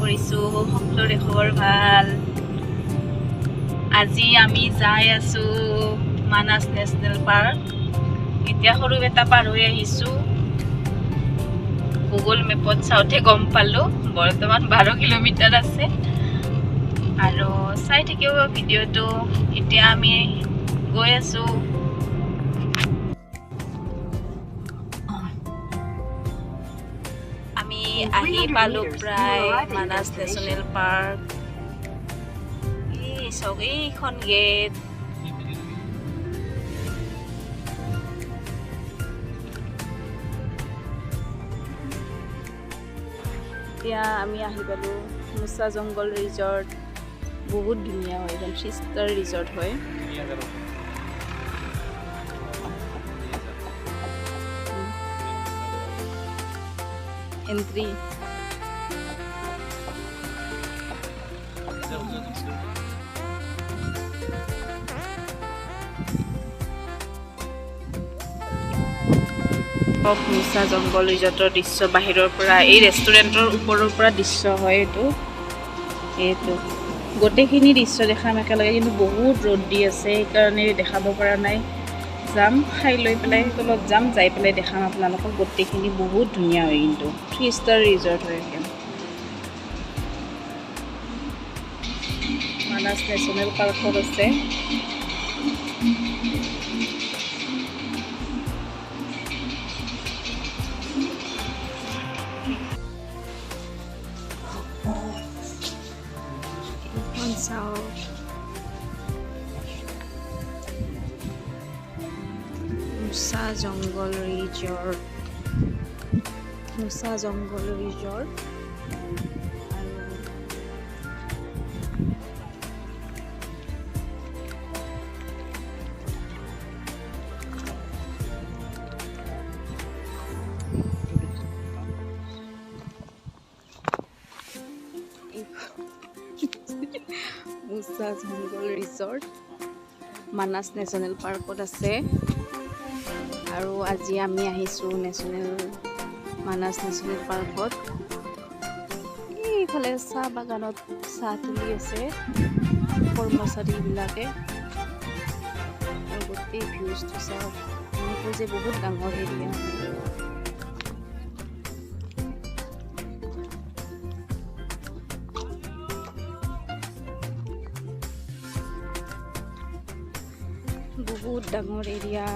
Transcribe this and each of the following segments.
কৰিছোঁ সকলোৰে খবৰ ভাল। আজি আমি যাই আছোঁ মানাস নেশ্যনেল পাৰ্ক। এতিয়া সৰুবেটা পাৰ হৈ আহিছোঁ। গুগল মেপত চাওঁতে গম পালোঁ বৰ্তমান 12 কিলোমিটাৰ আছে। আৰু চাই থাকিব ভিডিঅ'টো। এতিয়া আমি গৈ আছোঁ। আমি আহি পালোঁ প্ৰায় মানাস নেশ্যনেল পাৰ্ক। এই চাওক, এইখন গেট। এতিয়া আমি আহি পালোঁ মুছা জংঘল ৰিজৰ্ট। বহুত ধুনীয়া হয়, এইখন 3 ষ্টাৰ ৰিজৰ্ট হয়। এন্ট্ৰি মুছা জংঘল ৰিজৰ্টৰ দৃশ্য বাহিৰৰ পৰা, এই ৰেষ্টুৰেণ্টৰ ওপৰৰ পৰা দৃশ্য হয় এইটো। এইটো গোটেইখিনি দৃশ্য দেখাম একেলগে, কিন্তু বহুত ৰ'দ দি আছে, সেইকাৰণে দেখাব পৰা নাই। যাম, খাই লৈ পেলাই তলত যাম, যাই পেলাই দেখাম আপোনালোকক। গোটেইখিনি বহুত ধুনীয়া হয়, কিন্তু 3 ষ্টাৰ ৰিজৰ্ট হয় একদম। মানাস নেশ্যনেল পাৰ্কত আছে। এইখন চাওক, মুছা জংঘল ৰিজৰ্ট। মুছা জংঘল ৰিজৰ্ট। আৰু মুছা জংঘল ৰিজৰ্ট মানাস নেশ্যনেল পাৰ্কত আছে। আৰু আজি আমি আহিছোঁ মানাস নেশ্যনেল পাৰ্কত। এইফালে চাহ বাগানত চাহ তুলি আছে কৰ্মচাৰীবিলাকে। আৰু গোটেই ভিউজটো চাওক, এনেকৈ যে বহুত ডাঙৰ এৰিয়া। বহুত ডাঙৰ এৰিয়া।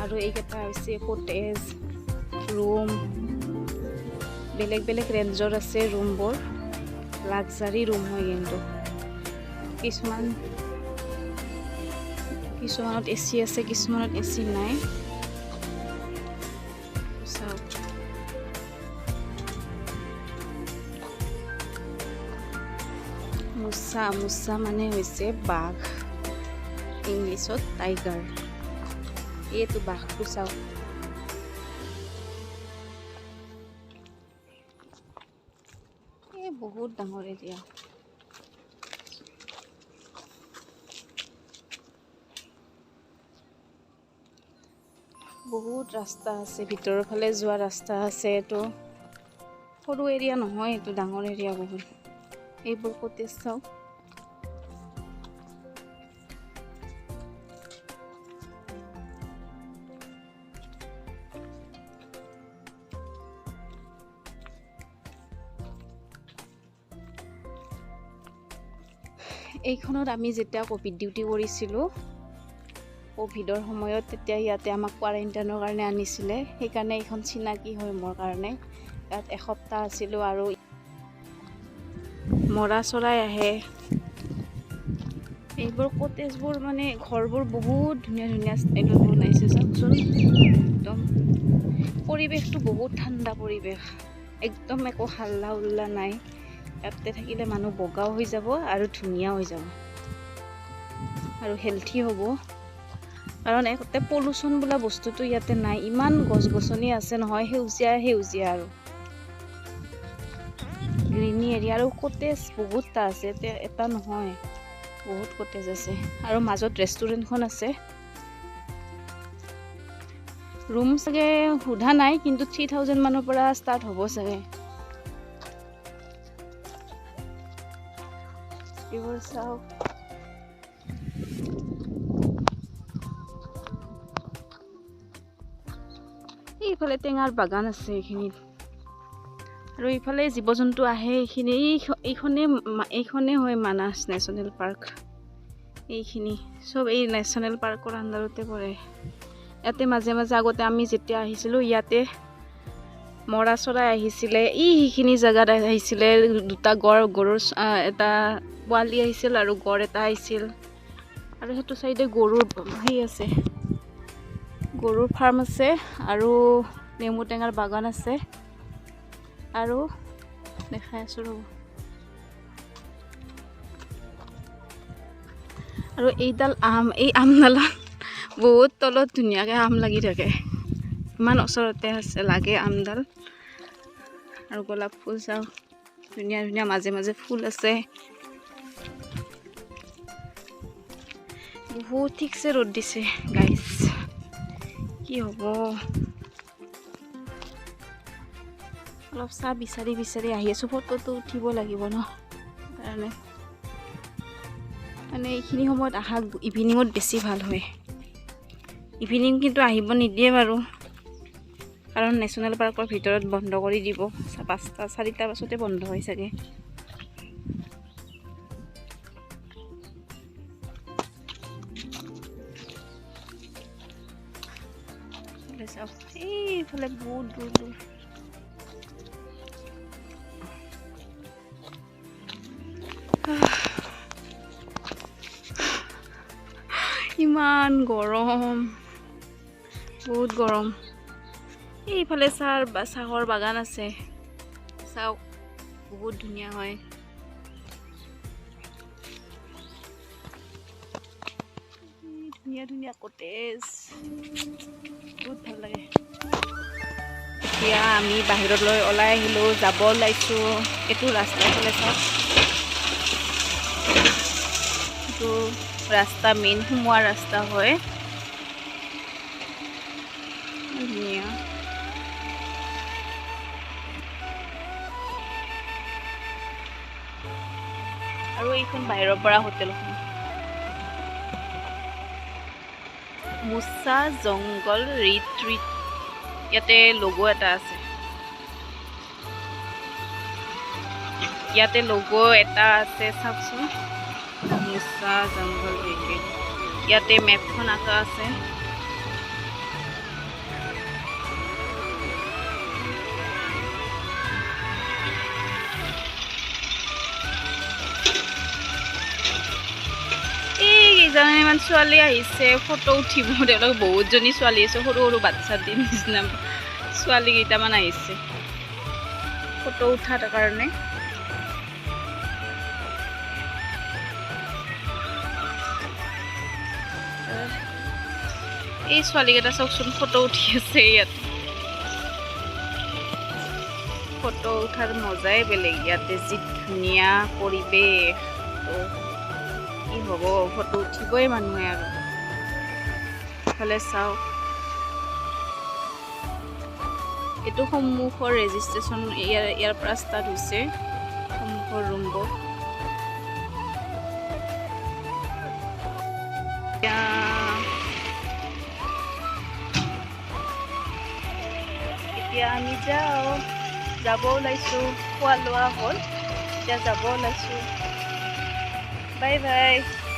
আৰু এইকেইটা হৈছে কটেজ ৰুম, বেলেগ বেলেগ ৰেঞ্জৰ আছে ৰুমবোৰ। লাক্সাৰী ৰুম হয়, কিন্তু কিছুমানত এ চি আছে, কিছুমানত এ চি নাই। চাওক, মুছা, মুছা মানে হৈছে বাঘ, ইংলিছত টাইগাৰ। এইটো বাঘটো চাওক। এই বহুত ডাঙৰ এৰিয়া। বহুত ৰাস্তা আছে, ভিতৰৰ ফালে যোৱা ৰাস্তা আছে। এইটো সৰু এৰিয়া নহয়, এইটো ডাঙৰ এৰিয়া বহুত। এইবোৰ কটেজ চাওক। এইখনত আমি যেতিয়া ক'ভিড ডিউটি কৰিছিলোঁ, ক'ভিডৰ সময়ত, তেতিয়া ইয়াতে আমাক কোৱাৰেণ্টাইনৰ কাৰণে আনিছিলে। সেইকাৰণে এইখন চিনাকি হয় মোৰ কাৰণে। ইয়াত এসপ্তাহ আছিলোঁ। আৰু মৰা চৰাই আহে। এইবোৰ কটেজবোৰ মানে ঘৰবোৰ বহুত ধুনীয়া ধুনীয়া ষ্টাইলত বনাইছে, চাওকচোন। একদম পৰিৱেশটো বহুত ঠাণ্ডা পৰিৱেশ, একদম একো হাল্লা উল্লা নাই। ইয়াতে থাকিলে মানুহ বগাও হৈ যাব আৰু ধুনীয়া হৈ যাব আৰু হেল্থি হ'ব। কাৰণ ইয়াতে পলিউশ্যন বোলা বস্তুটো ইয়াতে নাই। ইমান গছ গছনি আছে নহয়, সেউজীয়া সেউজীয়া আৰু গ্ৰীণী এৰিয়া। আৰু কটেজ বহুতটা আছে, এতিয়া এটা নহয়, বহুত কটেজ আছে। আৰু মাজত ৰেষ্টুৰেণ্টখন আছে। ৰুম চাগে সোধা নাই, কিন্তু 3000 মানৰ পৰা ষ্টাৰ্ট হ'ব চাগে। এইবোৰ চাওক। এইফালে টেঙাৰ বাগান আছে এইখিনিত। আৰু এইফালে জীৱ জন্তু আহে এইখিনি। এইখনে হয় মানাস নেশ্যনেল পাৰ্ক। এইখিনি চব এই নেশ্যনেল পাৰ্কৰ আণ্ডাৰতে পৰে। ইয়াতে মাজে মাজে আগতে আমি যেতিয়া আহিছিলোঁ ইয়াতে মৰা চৰাই আহিছিলে। এই সেইখিনি জেগাত আহিছিলে দুটা গড়, গৰুৰ এটা পোৱালি আহিছিল আৰু গড় এটা আহিছিল। আৰু সেইটো চাইডে গৰুৰ সেই আছে, গৰুৰ ফাৰ্ম আছে আৰু নেমু টেঙাৰ বাগান আছে। আৰু দেখাই আছোঁ ৰ'ব। আৰু এইডাল আম, এই আমডালত বহুত তলত ধুনীয়াকৈ আম লাগি থাকে, ইমান ওচৰতে আছে লাগে আমডাল। আৰু গোলাপ ফুল চাওক, ধুনীয়া ধুনীয়া মাজে মাজে ফুল আছে। বহুত ঠিকছে ৰ'দ দিছে গাইছ, কি হ'ব। অলপ চাহ বিচাৰি বিচাৰি আহি আছোঁ, ফটোটো উঠিব লাগিব ন কাৰণে। মানে এইখিনি সময়ত অহা ইভিনিঙত বেছি ভাল হয়। ইভিনিং কিন্তু আহিব নিদিয়ে বাৰু, কাৰণ নেশ্যনেল পাৰ্কৰ ভিতৰত বন্ধ কৰি দিব। 5টা 4টাৰ পাছতে বন্ধ হয় চাগে। চাওক এইফালে বহুত দূৰ দূৰ। ইমান গৰম, বহুত গৰম। এইফালে চাহৰ বাগান আছে, চাওক বহুত ধুনীয়া হয়। ধুনীয়া ধুনীয়া কটেজ, বহুত ভাল লাগে। এতিয়া আমি বাহিৰলৈ ওলাই আহিলোঁ, যাব ওলাইছোঁ। এইটো ৰাস্তাৰ ফালে চাওক, এইটো ৰাস্তা মেইন সোমোৱা ৰাস্তা হয়। ধুনীয়া। আৰু এইখন বাহিৰৰ পৰা হোটেলখন, মুচা জংগল ৰিট্ৰিট। ইয়াতে লগো এটা আছে, ইয়াতে লগো এটা আছে, চাওকচোন, মুচা জংগল ৰিট্ৰিট। ইয়াতে মেপখন আঁকা আছে। কেইজনীমান ছোৱালী আহিছে ফটো উঠিব, তেওঁলোক বহুতজনী ছোৱালী আছে, সৰু সৰু বাচ্ছা দি নিচিনা ছোৱালী কেইটামান আহিছে ফটো উঠাৰ কাৰণে। এই ছোৱালীকেইটা চাওকচোন ফটো উঠি আছে ইয়াত। ফটো উঠাৰ মজাই বেলেগ, ইয়াতে যি ধুনীয়া পৰিৱেশ, তো কি হ'ব, ফটো উঠিবই মানুহে। আৰু ইফালে চাওক, এইটো সন্মুখৰ ৰেজিষ্ট্ৰেশ্যন ইয়াৰ পৰা ষ্টাৰ্ট হৈছে, সন্মুখৰ ৰুমবোৰ। এতিয়া আমি যাওঁ, যাব ওলাইছোঁ, খোৱা লোৱা হ'ল, এতিয়া যাব ওলাইছোঁ। Bye bye.